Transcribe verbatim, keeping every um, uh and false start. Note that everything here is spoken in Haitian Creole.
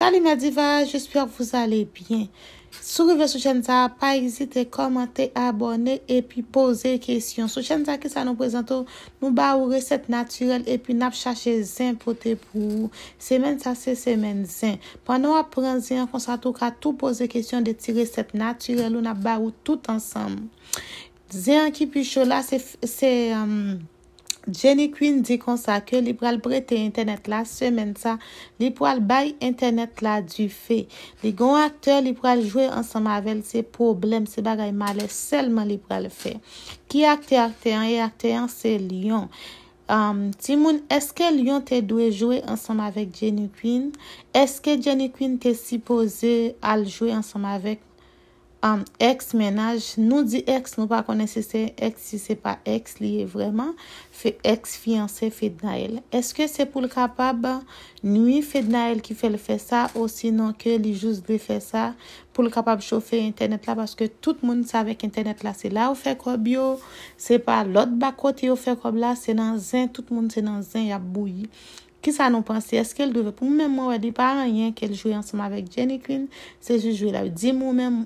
Salut ma diva, j'espère que vous allez bien. Si w rive sou chèn sa a, pa ezite kòmante, abòne epi poze kesyon. Sou chèn sa a, kisa nou prezante w? Nou ba ou resèt natirèl epi n ap chache zen pote pou ou. Semèn sa se semèn zen. Pandan w ap pran zen an konsa tou, w ka tou poze kesyon de ti resèt natirèl ou n ap ba ou tout ansanm. Zen an ki pi cho la se, se um, Jenny Queen di konsa ke li pral prete entènèt la semèn sa, li pral bay entènèt la dife. Li gon aktè li pral jwe ansanm avè l, se pwoblèm, se bagay malè sèlman li pral fè. Ki aktè aktè an ye? Aktè an se Lyon. Um, timoun, èske Lyon te dwe jwe ansanm avèk Jenny Queen? Èske Jenny Queen te sipoze al jwe ansanm avèk um, ex mennaj? Nou di ex, nou pa konnen si se ex, si se pa ex li ye vrèman. Ex fiyanse Fednaelle. Èske se pou l kapab nwi Fednaelle ki fè l fè sa, osinon ke li jis vle fè sa pou l kapab chofe entènèt la, paske tout moun sa avèk entènèt la se la yo fè kòb yo, se pa lòt bò kote yo fè kòb la, se nan zen, tout moun se nan zen y ap bouyi. Kisa nou panse? Èske l dwe? Pou mwen menm, mwen wè li pa anyen ke l jwe ansanm avèk Jenny Queen. Se jis jwe la. Di m ou menm,